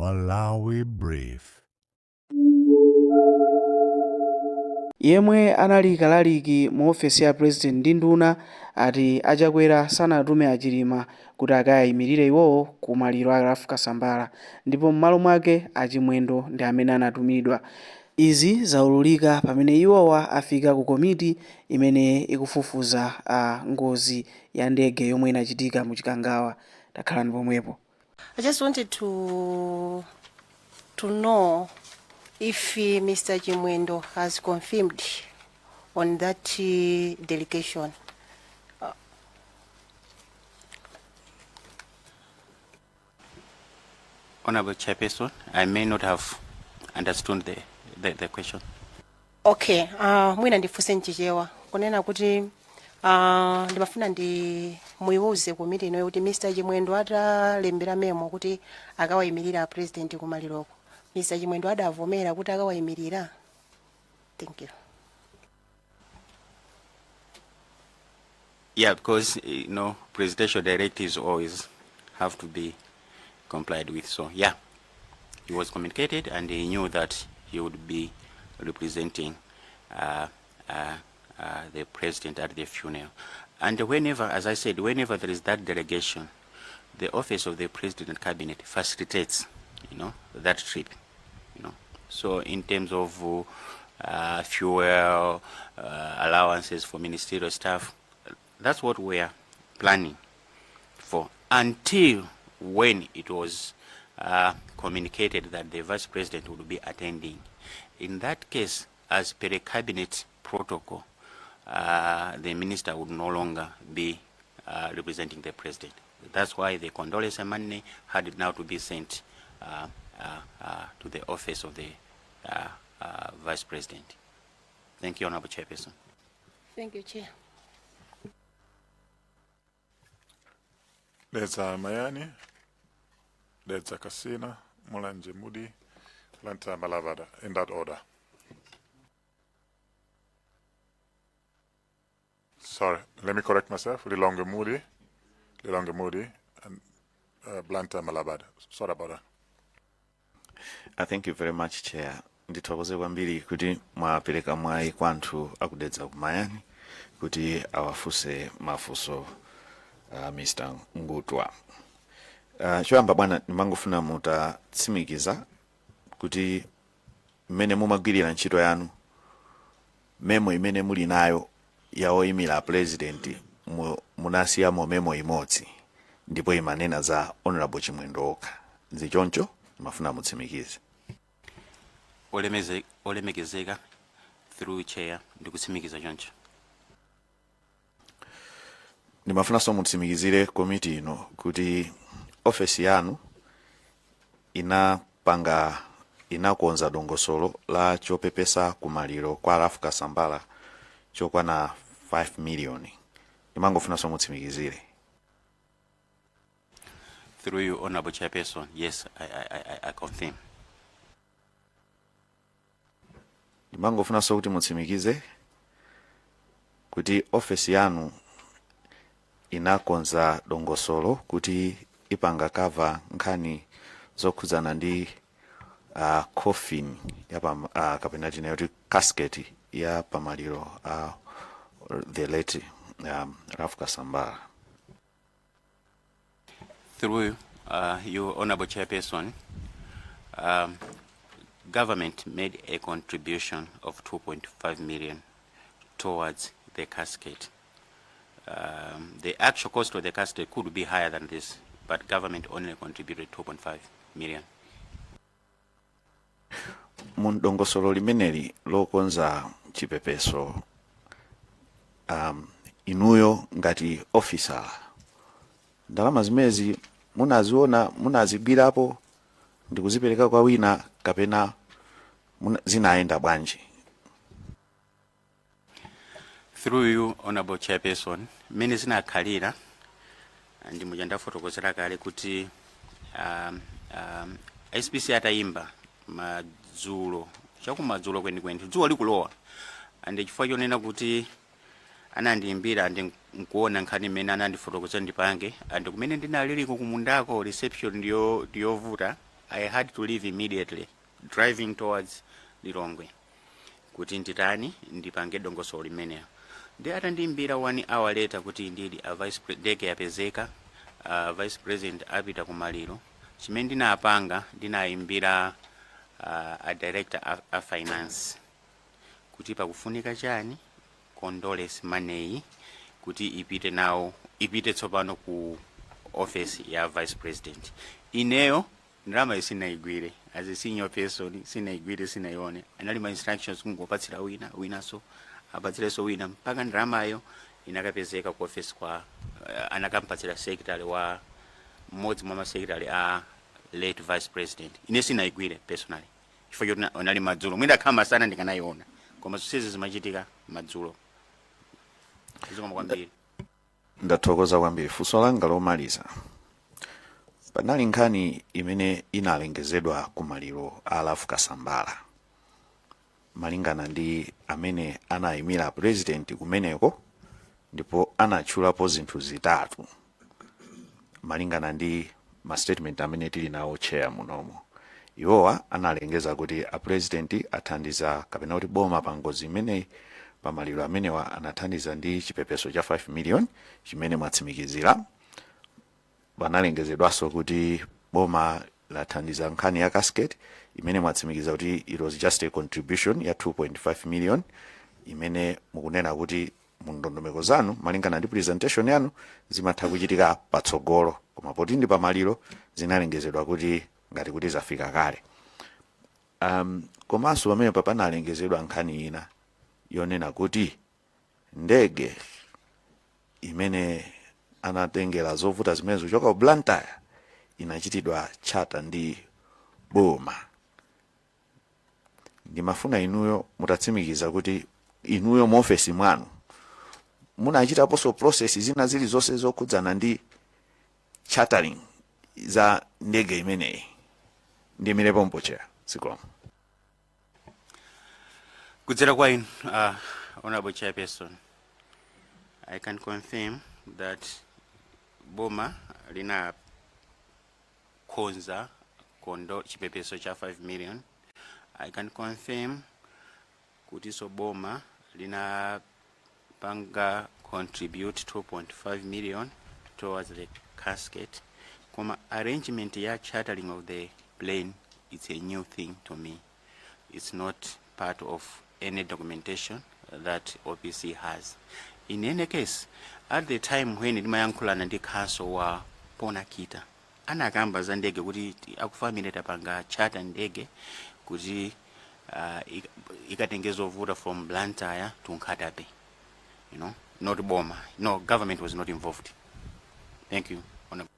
Malawi Brief. Yemwe anali kalaliki mu ofesi ya President ndi nduna ati a Chakwera sanatume a Chilima kuti akayimilire iwowo ku maliro a Ralph Kasambara ndipo mmalo mwake a Chimwendo ndi amene anatumidwa. Izi zaululika pamene iwowa afika ku komiti imene ikufufuza ngozi ya ndege yomwe inachitika mu Chikangawa. Takhalani pomwepo. I just wanted to know if Mr. Chimwendo has confirmed on that delegation. Honorable Chairperson, I may not have understood the question. Okay, mwina ndifunse mchichewa kunena kuti ndimafuna ndi muiwuze komiti inoyo kuti Mr. Chimwendo atalembera memo kuti akawayimirira president kumaliroko, Mr. Chimwendo adavomera kuti akawayimirira. Thank you. Yeah, because presidential directives always have to be complied with. So yeah, he was communicated and he knew that he would be representing the president at the funeral. And whenever, as I said, whenever there is that delegation, the office of the president and cabinet facilitates that trip. So in terms of fuel, allowances for ministerial staff, that's what we are planning for until when it was communicated that the vice president would be attending. In that case, as per a cabinet protocol, the minister would no longer be representing the president. That's why the condolence money had now to be sent to the office of the vice president. Thank you, Honorable Chairperson. Thank you, Chair. Dedza Mayani, Dedza Kasina, Mulanje Mudi, Blantyre Malabada, in that order. Sorry, let me correct myself. Lilongwe Mudi, Lilongwe Mudi, and Blantyre Malabada. Sorry about that. Thank you very much, Chair. Ndithokoze kwambiri kuti mwapereka mwayi kwa anthu aku Dedza ku Mayani kuti awafunse mafunso Mr. Ngutwa. Choyamba bwana, ndimangofuna mutatsimikiza kuti mmene mumagwirira ntchito yanu, memo imene muli nayo ya oyimira president munasiyamo memo imodzi ndipo imanena za Honorable Chimwendo okha. Nzichoncho? Ndimafuna mutsimikize. Olemekezeka, through Chair, ndikutsimikiza choncho. Ndimafunanso mutsimikizire komiti ino kuti ofesi yanu inapanga, inakonza dongosolo la chopepesa kumaliro kwa Ralph Kasambara chokwana 5 million. Ndimangofunanso mutsimikizire. Through you, Honorable Chairperson, yes, I confirm. Ndimangofunanso kuti mutsimikize kuti ofesi yanu inakonza dongosolo kuti ipanga cover nkhani zokhudzana ndi coffin ya kapena tinene kuti casket ya pamaliro a the late Ralph Kasambara. Through you, Honorable Chairperson, government made a contribution of 2.5 million towards the casket. The actual cost of the casket could be higher than this, but government only contributed 2.5 million. Mu dongosolo limeneli lokonza chipepeso, inuyo ngati officer, ndalama zimenezi munaziona, munazigwirapo ndikuzipereka kwa wina, kapena zinayenda bwanji? Through you, Honorable Chairperson, mmene zinakhalira ndi muja ndafotokozera kale kuti SPC atayimba madzulo, chakumadzulo kwenikweni, dzuwa likulowa, and chifukwa chonena kuti anandiyimbira and nkuona nkhani imene anandifotokozera ndipange, and kumene ndinaliliko kumundako reception ndiyovuta. I had to leave immediately, driving towards Lilongwe kuti nditani, ndipange dongosolo limenelo. Ndi atandiimbira one hour later kuti ndidi a vice ndege yapezeka, vice president apita kumaliro, chimene ndinapanga, ndinayimbira a director a finance kuti pakufunika chani, condolence money kuti ipite nawo, ipite tsopano ku office ya vice president. Ineyo ndalama sinaigwire as a senior person, sinaigwire, sinaione. Anali ma instructions kungopatsira wina, winanso apatsirenso wina, mpaka ndalamayo inakapezeka ku office kwa anakampatsira secretary wa mmodzi mwa ma secretary a late vice president. Ine sinaigwire personally chifukwa choti anali madzulo. Mwina akhala masana ndikanayiona, koma zonsezi zimachitika madzulo. Zikoma kwambiri. Ndathokoza kwambiri. Funso langa lomaliza, panali nkhani imene inalengezedwa ku maliro a Ralph Kasambara malingana ndi amene anayimira president kumeneko, ndipo anatchulapo zinthu zitatu malingana ndi ma statement amene tili nawo, chair, munomo. Iwowa analengeza kuti a president athandiza, kapena kuti boma, pa ngozi imeneyi, pa maliro amenewa, anathandiza ndi chipepeso cha 5 million chimene mwatsimikizira. Panalengezedwanso kuti boma lathandiza nkhani ya casket imene mwatsimikiza kuti it was just a contribution ya 2.5 million, imene mukunena kuti mu ndondomeko zanu, malingana ndi presentation yanu, zimatha kuchitika patsogolo, koma poti ndi pamaliro zinalengezedwa kuti ngati kuti zafika kale. Komanso pamene panalengezedwa nkhani ina yonena kuti ndege imene anatengera zovuta zimene zikuchoka ku Blantyre inachitidwa charter ndi boma. Ndimafuna inuyo mutatsimikiza kuti inuyo mu ofesi mwanu munachitaponso process zina zilizonse zokhudzana ndi chartering za ndege imeneyi. Ndiyimire pompo, chair. Zikomo. Kudzera kwa inu, honorable chairperson, I can confirm that boma linakonza kondo chipepeso cha 5 million. I can confirm kutinso boma linapanga contribute 2.5 million towards the casket, koma arrangement ya chartering of the plane, it's a new thing to me. It's not part of any documentation that OPC has. In any case, at the time when ndimayankhulana ndi counsel wa Ponakita, anakamba za ndege kuti aku family tapanga charter ndege kuti ikatenge zovuta from Blantyre to Nkhata Bay, not boma. No, government was not involved. Thank you, Honorable.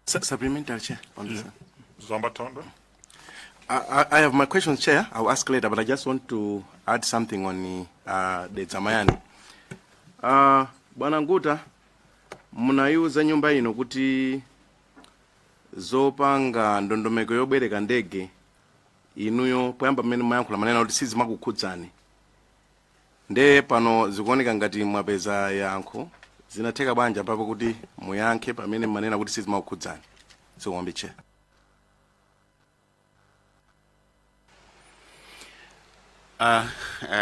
Supplementary, Chair, on this one. Zomba Thondwe. I have my questions, Chair. I'll ask later, but I just want to add something on the Mayani. Bwana Nguta, munaiuza nyumba ino kuti zopanga ndondomeko yobwereka ndege, inuyo poyamba mmene mumayankhula manena kuti sizimakukhudzani. Nde pano zikuoneka ngati mwapeza yankho. Zinatheka bwanji apapo kuti muyankhe pamene manena kuti sizimakukhudzani? Zikomo, Chair.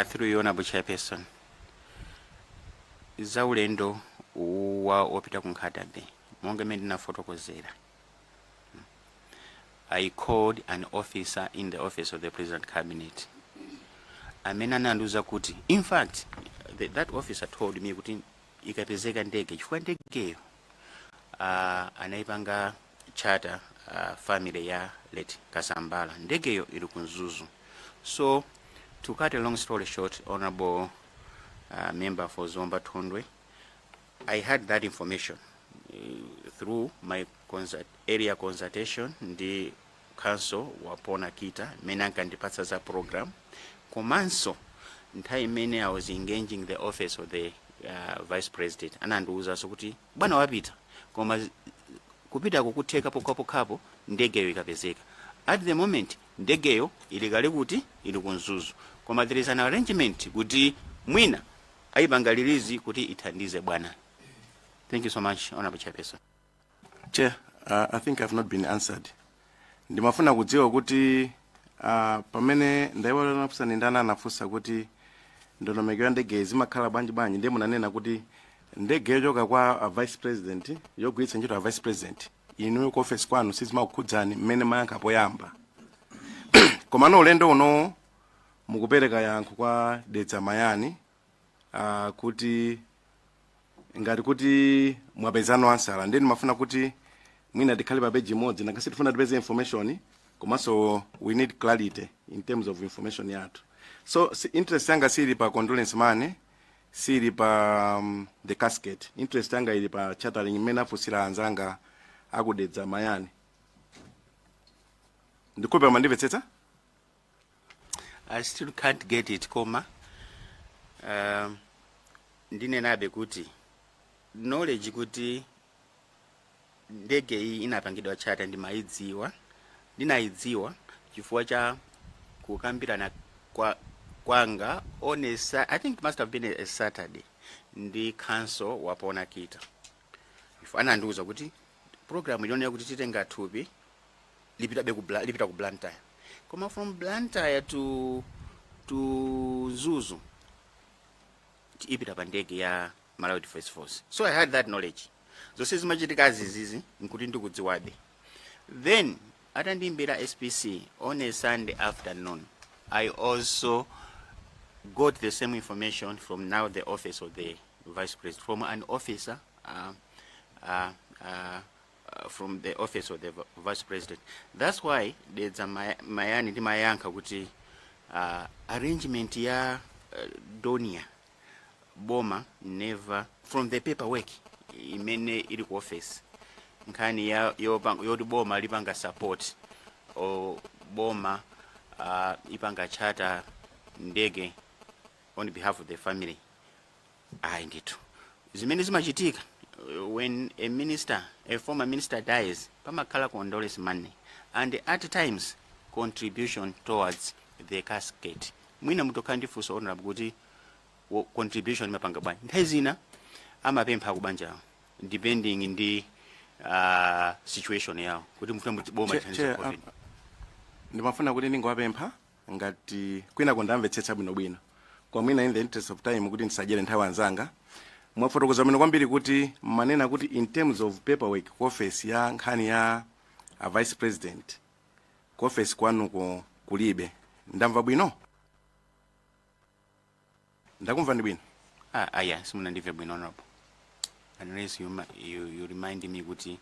Through you, Honorable Chairperson, za ulendo wa opita ku Nkhata Bay, monga imene ndinafotokozera, I called an officer in the office of the president cabinet amene anandiuza kuti, in fact, that officer told me kuti ikapezeka ndege, chifukwa ndegeyo anayipanga charter family ya late Kasambala, ndegeyo ili ku Mzuzu. So to cut a long story short, honorable member for Zomba Thondwe, I had that information through my area consultation ndi counsel wa Pona Kita mmene ankandipatsa za program, komanso nthawi imene I was engaging the office of the vice president, anandiwuzanso kuti bwana wapita, koma kupitako kutheka pokhapokhapo ndegeyo ikapezeka. At the moment ndegeyo ili kale kuti ili ku Mzuzu, koma there is an arrangement kuti mwina ayipanga release kuti ithandize bwana. Thank you so much, honorable chairperson. Chair, I think I've not been answered. Ndimafuna kudziwa kuti pamene ndaiwala nafunsa ndani anafunsa kuti ndondomeko ya ndege zimakhala bwanji bwanji, ndiye munanena kuti ndege yochoka kwa a vice president, yogwiritsa ntchito a vice president, inuyo ku office kwanu sizimakukhudzani mmene mayankha poyamba. Komano ulendo uno mukupereka yankho kwa Dedza Mayani kuti ngati kuti mwapezano answer. Ndiye ndimafuna kuti mwina tikhale pa page imodzi, nakasi tifuna tipeze information, komanso we need clarity in terms of information yathu. So interest yanga sili pa condolence money, sili pa the casket. Interest yanga ili pa chartering imene afunsira anzanga akudedza Mayani. Ndikhupe mandimvetsetsa? I still can't get it, koma ndinenabe kuti knowledge kuti ndege iyi inapangidwa charter ndimayidziwa, ndinayidziwa chifukwa cha kukambirana kwa kwanga on I think it must have been a Saturday ndi council wapona kita. If anandiuza kuti program ilionera kuti titenga thupi lipitabe ku lipita ku Blantyre, koma from Blantyre to Mzuzu ipita pa ndege ya Malawi Defence Force. So I had that knowledge. Zonse zimachitika zizizi nkuti ndikudziwabe. Then atandiimbira SPC on a Sunday afternoon, I also got the same information from now the office of the vice president, from an officer from the office of the vice president. That's why Dedza Mayani ndimayankha kuti arrangement ya Dornier, boma never, from the paperwork imene ili ku office, nkhani ya yoti boma lipanga support o boma ipanga charter ndege on behalf of the family, ayi ndithu. Zimene zimachitika when a minister, a former minister dies, pamakhala condolence money and at times contribution towards the casket. Mwina mutokhala ndi funso, honorable, kuti contribution imapanga bwanji. Nthawi zina amapempha kubanjawo, depending ndi situation yawo, kuti mufuna muti boma lithandize Chair, COVID. Ndimafuna kuti ndingowapempha ngati kwina kundamvetsetsa bwinobwino, koma mwina in the interest of time, kuti ndisadyere nthawi anzanga. Mwafotokoza bwino kwambiri kuti manena kuti in terms of paperwork ku office ya nkhani ya a vice president, ku office kwanuko kulibe. Ndamva bwino? Ndakumva ndi bwino? Ah, yeah, simunandimve bwino, honorable, unless you remind me kuti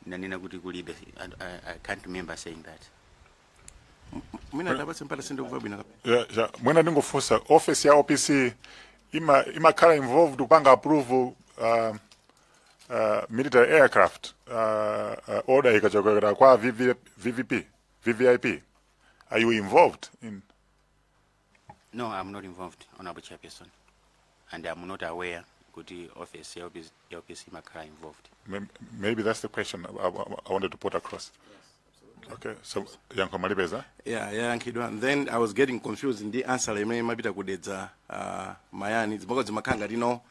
ndanena kuti kulibe. I can't remember saying that. Mwina tapatse mpata, sindikumva bwino. Yeah. Mwina ndingofunsa, office ya OPC imakhala involved kupanga approve military aircraft order ikachokera kwa VV, VVP, VVIP? Are you involved in No, I'm not involved, honorable chairperson, and I'm not aware kuti office ya OPC, ya OPC imakhala involved. Maybe that's the question I wanted to put across. Okay, so yankho malipeza? Yeah, yayankhidwa. Then I was getting confused ndi answer imene imapita kudedza Mayani, zimoko zimakhala ngati no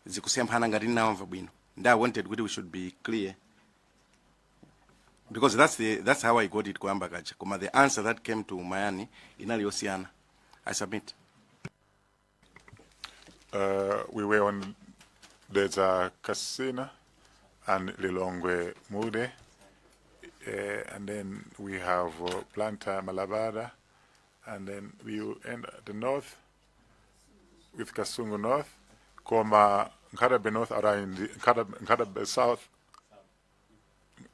zikusemphana, ngati ndinamva bwino. And I wanted kuti we should be clear because that's how I got it kuyamba kacha, koma the answer that came to Mayani inali yosiyana. I submit. We were on Dedza Kasina and Lilongwe Mude. And then we have Blantyre Malabada, and then we will end at the north with Kasungu North, koma Nkhata Bay North around Nkhata Bay South,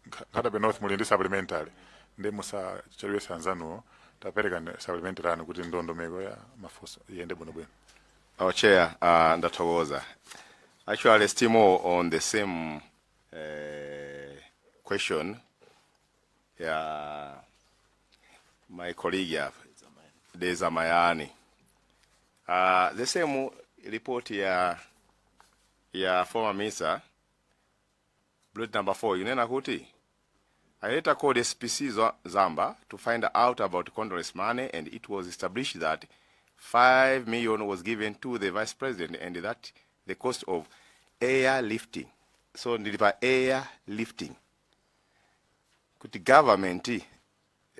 Nkhata Bay North muli ndi supplementary, ndi musachedwetse anzanuwo, tapereka supplementary anu kuti ndondomeko ya mafunso iyende bwinobwino. Our chair, ndathokoza. Actually, still more on the same question. Yeah, my colleague here, Dedza Mayani. The same report ya former minister, bullet number 4, inena kuti I later called SPC Zamba to find out about condolence money, and it was established that 5 million was given to the vice president and that the cost of airlifting. So ndili pa airlifting. Kuti government,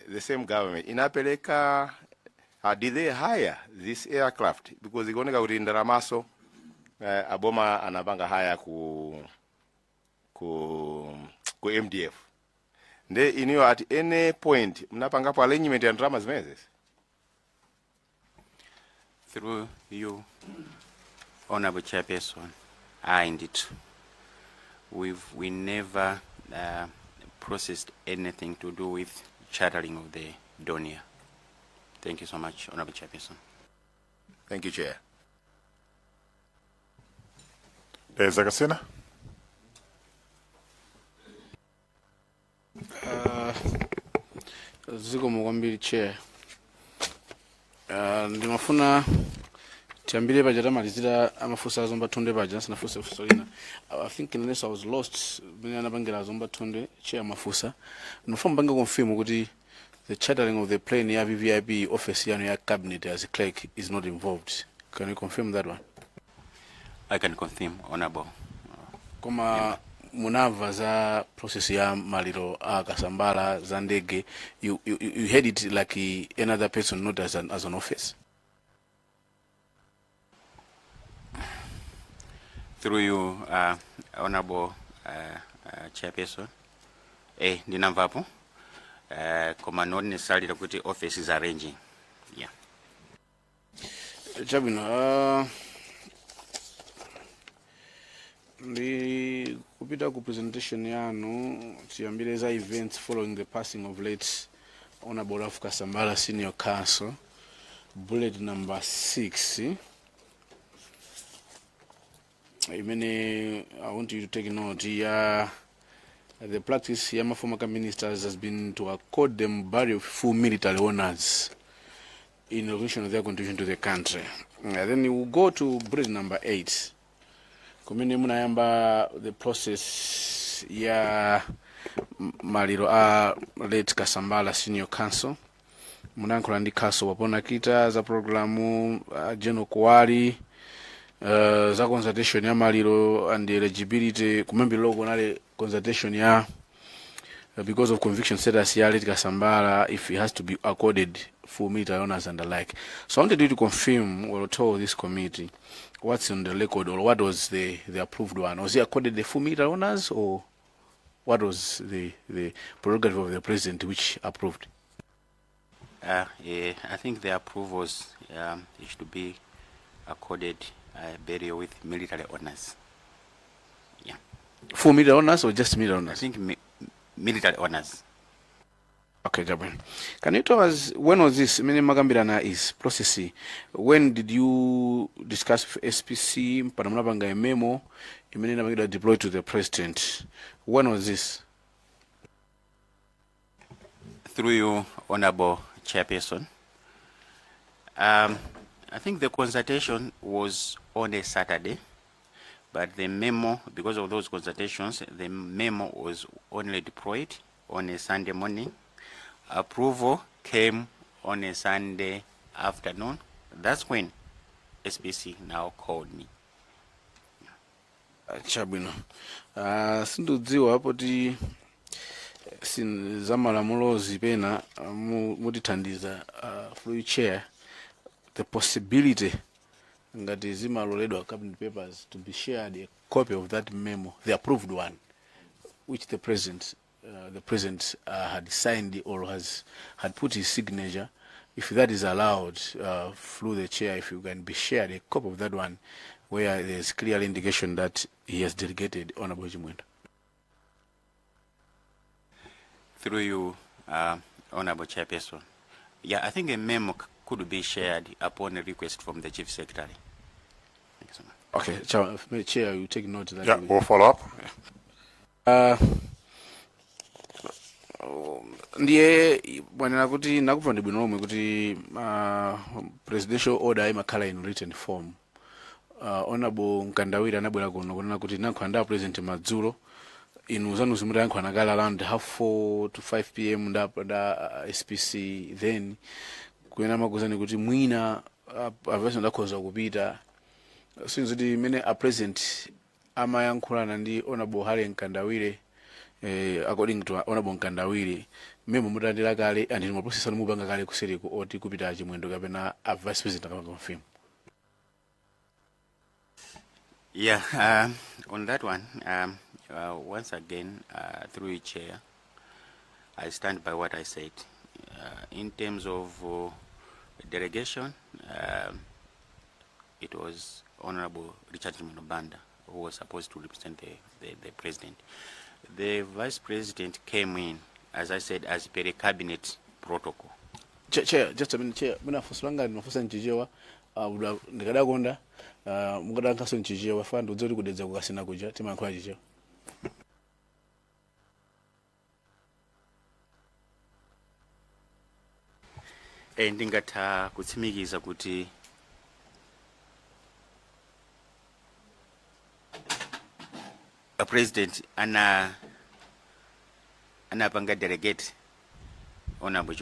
the same government inapereka, did they hire this aircraft? Because ikuoneka kuti ndalamaso aboma anapanga hire ku MDF. Nde iniyo at any point mnapangapo arrangement ya ndalama zimenezi? Through you, Honorable Chairperson, I indeed, we never processed anything to do with chartering of the Dornier. Thank you so much, Honorable Chairperson. Thank you, Chair. Dedza Kasina. Zikomo kwambiri, Chair. Ndimafuna tiyambire paja tamalizira amafunsa a Zomba Thondwe paja sinafunse funso lina. I think inenso I was lost mene anapangira a Zomba Thondwe. Chair, amafunsa, ndimafuna mupange confirm kuti the chartering of the plane ya VVIP, office yanu ya cabinet as a clerk is not involved. Can you confirm that one? I can confirm, Honorable. Koma munamva za process ya maliro a Kasambala, za ndege, you heard it like another person, not as an office? Through you, Honorable Chairperson, ndinamvapo, koma not necessarily kuti office is arranging. Yeah. Chabwino. Ndi kupita ku presentation yanu, tiyambire za events following the passing of late Honorable Ralph Kasambara Senior Counsel, bullet number 6, imene I want you to take note ya the practice ya former cabinet ministers has been to accord them burial of full military honors in recognition of their contribution to the country. And then you will go to bullet number 8, kumene munayamba the process ya maliro a late Kasambala Senior Counsel. Munayankhula ndi Counsel Wapona Kita za programu, General Kuwali, za consultation ya maliro and eligibility. Kumambiriro kunali consultation ya because of conviction status ya late Kasambala, if he has to be accorded full military honors and the like. So I wanted you to confirm or tell this committee what's on the record or what was the approved one. Was he accorded the full military honors, or what was the prerogative of the president which approved? Yeah, I think the approvals, it should be accorded burial with military honors. Yeah. Full military honors or just military I honors? Think military honors. Okay, Jabwin. Can you tell us when was this? Mene makambirana is process. When did you discuss with SPC mpaka munapanga a memo imene inapangidwa deployed to the president? When was this? Through you, Honorable Chairperson. I think the consultation was on a Saturday, but the memo, because of those consultations, the memo was only deployed on a Sunday morning. Approval came on a Sunday afternoon. That's when SPC now called me. Chabwino. Sindidziwa poti sin za malamulozi pena mutithandiza, through Chair, the possibility ngati zimaloledwa cabinet papers to be shared, a copy of that memo, the approved one which the president had signed or has had put his signature, if that is allowed, through the chair, if you can be shared a copy of that one where there's clear indication that he has delegated Honorable Chimwendo. Through you, Honorable Chairperson. Yeah, I think a memo could be shared upon a request from the Chief Secretary. Thank you so much. Okay, Chair, you take note that Yeah, we'll follow up. Ndiye bwanena kuti nakupva ndi bwino lomwe kuti presidential order imakhala in written form. Honorable Mkandawire anabwera kuno kunena kuti nayankhula ndi president madzulo, inu zanu zimutayankhula kale around 4:30 to 5 p.m. nda SPC, then kuyena makuzani kuti mwina a president akhoza kupita. Since kuti imene a president amayankhulana ndi Honorable Harry Mkandawire According to Honorable Mkandawire, memo mutalandira kale and ma process anu mupanga kale kuseriko oti kupita Chimwendo kapena a vice president akapanga confirm. Yeah, on that one, once again, through you, Chair, I stand by what I said. In terms of delegation, it was Honorable Richard Chimwendo Banda who was supposed to represent the president. The vice president came in, as I said, as per a cabinet protocol. Chair, just a minute, Chair. Mwina funso langa ndimafunsa mchichewa, ndikadakonda mukadayankhanso mchichewa fa ndikudziwa kuti ku Dedza ku Kasina kuja timayankhula chichewa. Ndingatha kutsimikiza kuti a president anapanga delegate Honorable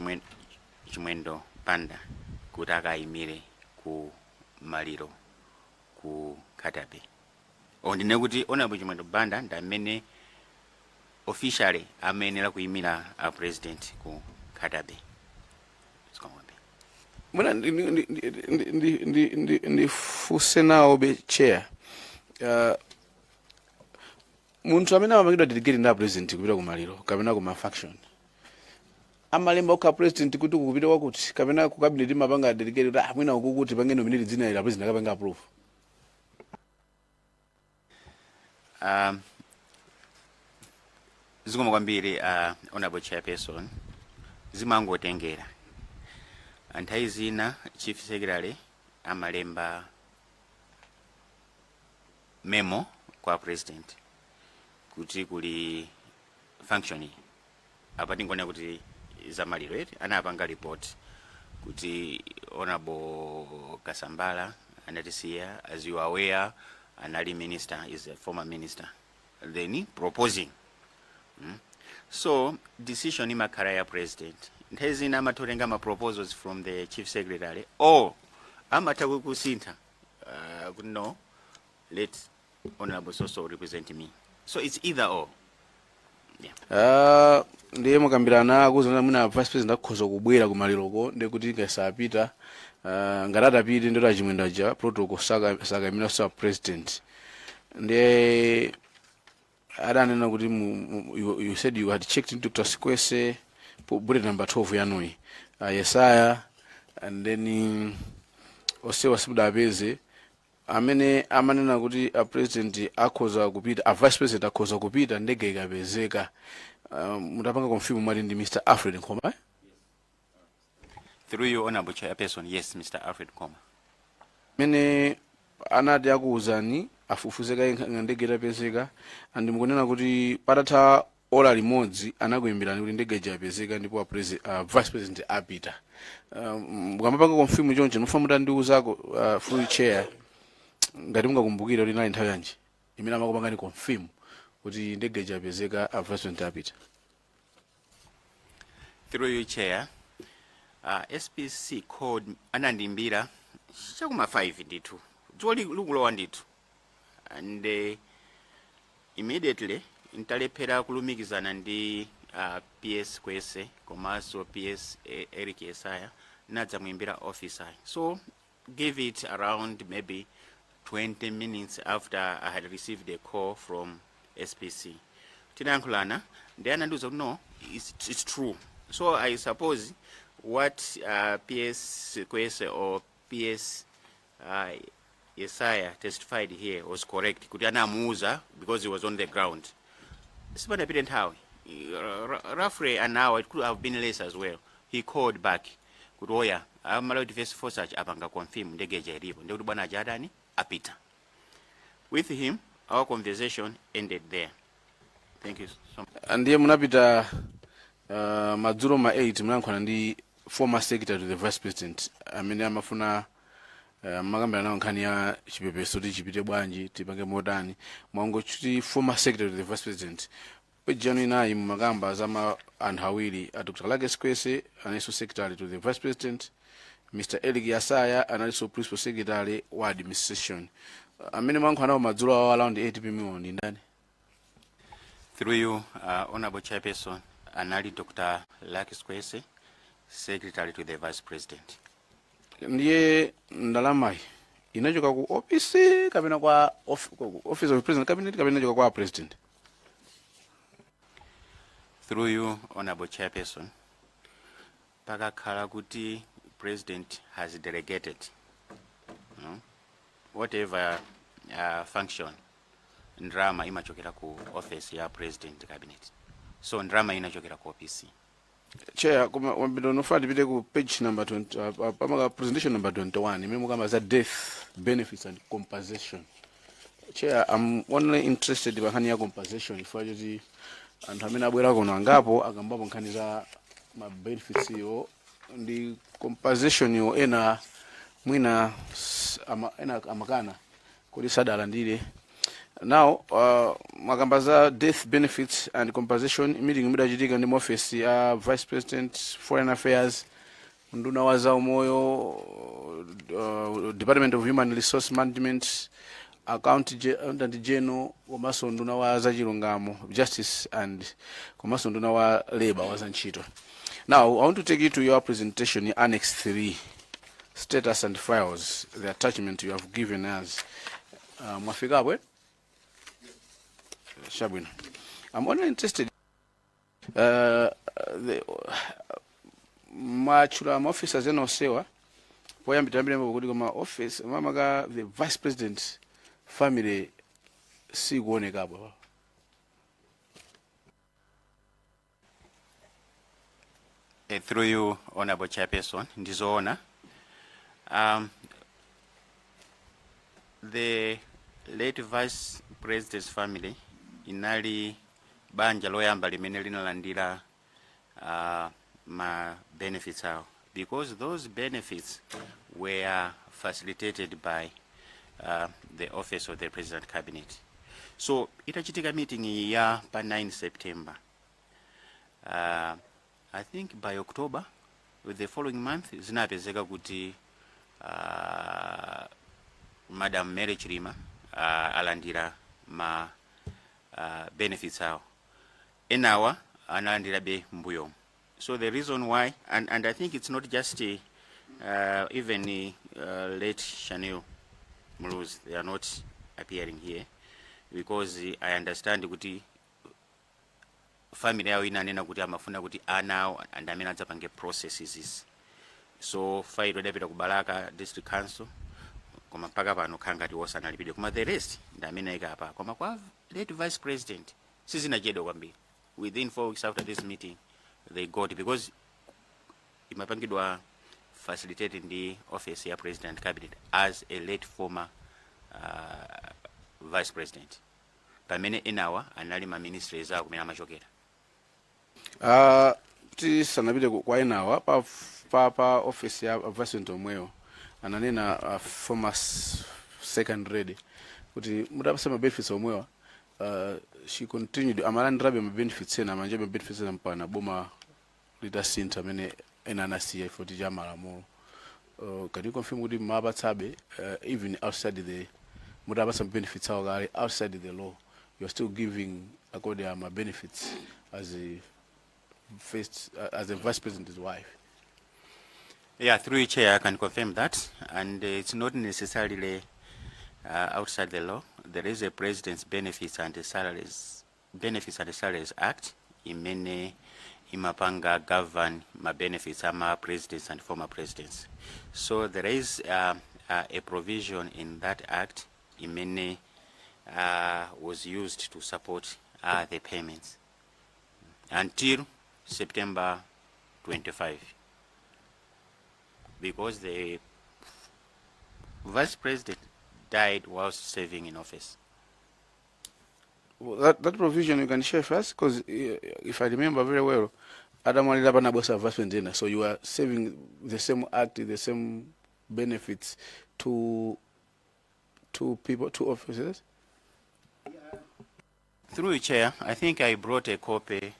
Chimwendo Banda kuti akayimire ku maliro ku Nkhata Bay. O ndine kuti Honorable Chimwendo Banda ndi amene officially amayenera kuyimira a president ku Nkhata Bay. Zikomo kwambiri. Mwina ndifunse nawo be, Chair. Munthu amene amapangidwa delegate ndi a president kupita kumaliro kapena kuma function, amalemba okha president kuti kukupita kwakuti, kapena ku cabinet imapanga delegate kuti ah, mwina uku kuti pange nominate dzina ila, president akapanga approve? Zikomo kwambiri, honorable chairperson. Zimangotengera, nthawi zina chief secretary amalemba memo kwa president kuti kuli function iyi. Apa tingonena kuti zamaliro eti anapanga report kuti Honorable Kasambala anatisiya, as you are aware, anali minister, is a former minister, then proposing. So decision imakhala ya president. Nthawi zina amatha ma proposals from the chief secretary or amatha kusintha kuti no, let Honorable so represent me. So it's either or, yeah. Ndiye mukambirana kuzana mwina vice president akhoza kubwera kumaliroko, ndiye kuti ngasapita, ngati atapite ndoti achimwendo aja protocol saka sa president. Ndiye adanena kuti you said you had checked into Dr. Sikwese, bullet number 12 yanuyi, Yesaya, and then osewa simudapeze. Amene amanena kuti a president akhoza kupita, a vice president akhoza kupita ndege ikapezeka, mutapanga confirm mwati ndi Mr. Alfred Nkhoma, eh? Through you, honorable chairperson, yes, Mr. Alfred Nkhoma. Amene anati akuwuzani afufuze kaye ndege itapezeka, and mukunena kuti patatha ola limodzi anakuyimbirani kuti ndege ija yapezeka ndipo a vice president apita. Mukamapanga confirm choncho, ndifuna mutandiwuzako, through chair, ngati mungakumbukire kuti inali nthawi yanji imene amakupangani confirm kuti ndege ija yapezeka, a vice president apita. Through you, chair, SPC called, anandimbira chakuma 5 ndithu, dzuwa likulowa ndithu, and immediately ntalephera kulumikizana ndi PS Kwese komanso PS Eric Yesaya, nadzamuimbira officer. So give it around maybe 20 minutes after I had received a call from SPC, tinayankhulana ndi anandiuza kuti no, it's true. So I suppose what PS Kwese or PS Yesaya testified here was correct, kuti anamuuza because he was on the ground. Sipanapite nthawi, roughly an hour, it could have been less as well, he called back kuti oya, Amalawi Defense Force achi apanga confirm ndege ija ilipo, ndikuti bwana aja adani apita. With him, our conversation ended there. Thank you so much. Ndiye munapita madzulo ma 8, munayankhula ndi former secretary to the vice president amene amafuna makambirana nawo nkhani ya chipepeso kuti chipite bwanji, tipange motani. Mwangochuti former secretary to the vice president, page yanu inayi mumakamba za ma anthu awiri, a Dr. Lake Sikwese analinso secretary to the vice president, Mr. Eric Yasaya analinso principal secretary wa administration. Amene mwayankhula nawo madzulo awo around 8 pm ndi ndani? Through you, Honorable Chairperson, anali Dr. Lucky Sikwese, Secretary to the Vice President. Ndiye ndalamayi inachoka ku office kapena kwa Office of President Cabinet, kapena inachoka kwa President? Through you, Honorable Chairperson, pakakhala kuti President has delegated whatever function, ndrama imachokera ku office ya President Cabinet. So ndrama inachokera ku OPC. Chair, koma wambito nofuna tipite ku page number 20, pamaka presentation number 21 imene mukamba za death benefits and compensation. Chair, I'm only interested pa nkhani ya compensation chifukwa choti anthu amene abwera kuno angapo akambapo nkhani za ma benefits yo ndi compensation yo. Ena mwina ena amakana kuti sadalandire. Now, makamba za death benefits and compensation meeting idachitika ndi office ya Vice President, Foreign Affairs, nduna wa zaumoyo, Department of Human Resource Management, Accountant General, komanso nduna wa zachilungamo, Justice, and komanso nduna wa Labor, wa zantchito. Now I want to take you to your presentation, annex 3, status and files, the attachment you have given us. Mwafikapo, eh? Chabwino. I'm only interested, the mwatchula ma officers ena onsewa poyambira kuti, koma office mamaka the Vice President family sikuonekapo apa. Through you, Honorable Chairperson, ndizoona. The late Vice President's family inali banja loyamba limene linalandira ma benefits awo, because those benefits were facilitated by the Office of the President Cabinet. So itachitika meeting ya pa 9 September, I think by October with the following month, zinapezeka kuti Madam Mary Chilima alandira ma benefits awo. Enawa analandirabe mbuyomu. So the reason why, and I think it's not just even late Shanil Muluzi, they are not appearing here because I understand kuti family yawo inanena kuti amafuna kuti ana awo and amene adzapange processes izi. So file idapita ku Balaka District Council, koma mpaka pano khala ngati wosanalipidwe. Koma the rest ndi amene ayika apa. Koma kwa late Vice President sizinachedwa kwambiri. Within 4 weeks after this meeting they got, because imapangidwa facilitated ndi Office ya President Cabinet as a late former vice president, pamene enawa anali ma ministries awo kumene amachokera. Tisanapite kwa enawa, pa office ya vice president omweyo ananena, former second lady, kuti mutapasa ma benefits omwewa, she continued amalandirabe ma benefits ena, amanjabe ma benefits ena mpaka boma litasintha, amene ena anasiya ifoti cha malamulo. Can you confirm kuti mapatsabe, even outside the, mutapasa ma benefits awo kale outside the law, you're still giving according ma benefits as a first, as a vice president's wife? Yeah, through you, Chair, I can confirm that. And it's not necessarily outside the law. There is a President's Benefits and Salaries Benefits and Salaries Act imene imapanga govern ma benefits ama presidents and former presidents. So there is a provision in that act imene was used to support the payments until September 25, because the vice president died whilst serving in office. Well, that provision you can share first, because if I remember very well, atamwalira panabwera vice president, so you are saving the same act, the same benefits to two people, two officers. Through you, Chair, I think I brought a copy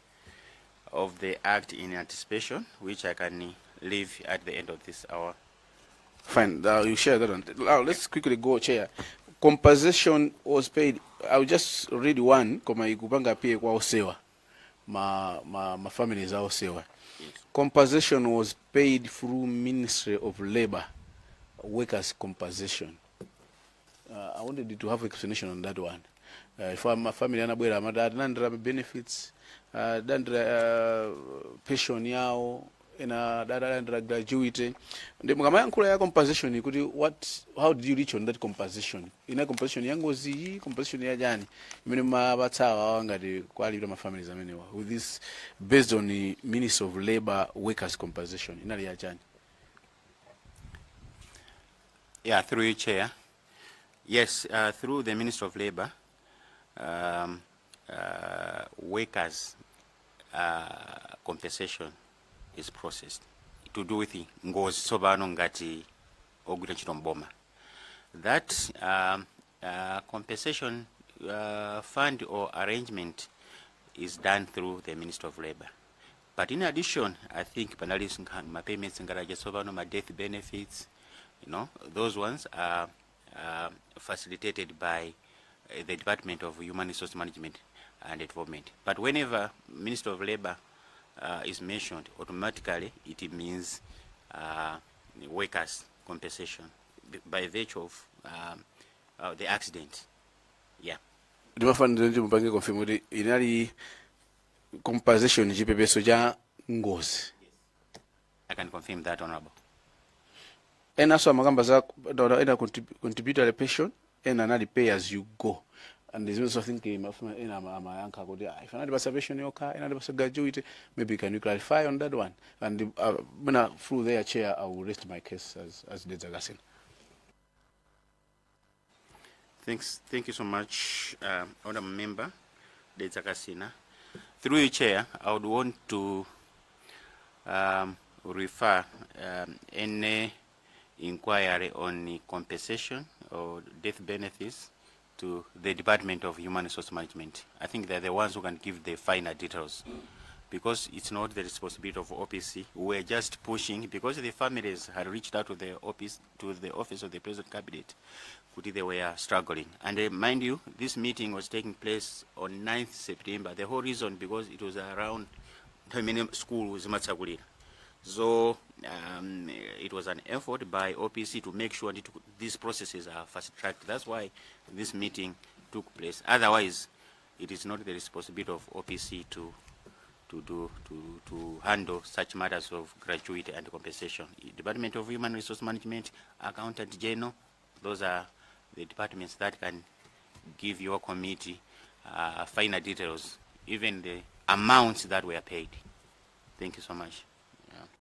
of the act in anticipation, which I can leave at the end of this hour. Fine, you share that one. Now let's quickly go, Chair. Compensation was paid. I'll just read one, koma ikupanga pia kwa osewa, ma families aosewa. Compensation was paid through Ministry of Labor workers compensation. I wanted to have explanation on that one. If ma family anabwera amati atilandira benefits, dandira pension yawo, ena adalandira gratuity. Ndi mukamayankhula ya compensation kuti what, how did you reach on that compensation? Ina compensation ya ngozi iyi, compensation ya chani imene mapatsawa awa ngati kwalipira ma families amenewa with this based on the Ministry of Labor workers compensation inali ya chani? Yeah, through you, Chair. Yes, through the Ministry of Labor, workers' compensation is processed to do with ngozi tsopano ngati ogwira ntchito mboma. That compensation fund or arrangement is done through the Ministry of Labor. But in addition, I think panali ma payments ngati aja tsopano ma death benefits, those ones are facilitated by the Department of Human Resource Management and Development. But whenever Minister of Labor is mentioned, automatically it means workers' compensation by virtue of the accident. Yeah. Ndimafanira ndi mupange confirm kuti inali compensation, chipepeso cha ngozi. I can confirm that, Honorable. Enanso amakamba za ena contributory pension, ena anali pay as you go, and zimene I think mafuna ena amayankha kuti, ah, ife anatipasa pension yokha, ena anatipasa gratuity. Maybe can you clarify on that one? And mwina through their chair, I will rest my case as Dedza Kasina. Thanks, thank you so much, Honorable Member Dedza Kasina. Through you, Chair, I would want to refer any inquiry on the compensation or death benefits to the Department of Human Resource Management. I think they're the ones who can give the finer details, because it's not the responsibility of OPC. We're just pushing because the families had reached out to the office, to the office of the President Cabinet, kuti they were struggling. And mind you, this meeting was taking place on 9th September. The whole reason because it was around nthawi imene school zimatsekulira. So it was an effort by OPC to make sure that these processes are fast tracked. That's why this meeting took place. Otherwise, it is not the responsibility of OPC to handle such matters of gratuity and compensation. Department of Human Resource Management, Accountant General, those are the departments that can give your committee finer details, even the amounts that were paid. Thank you so much. Yeah.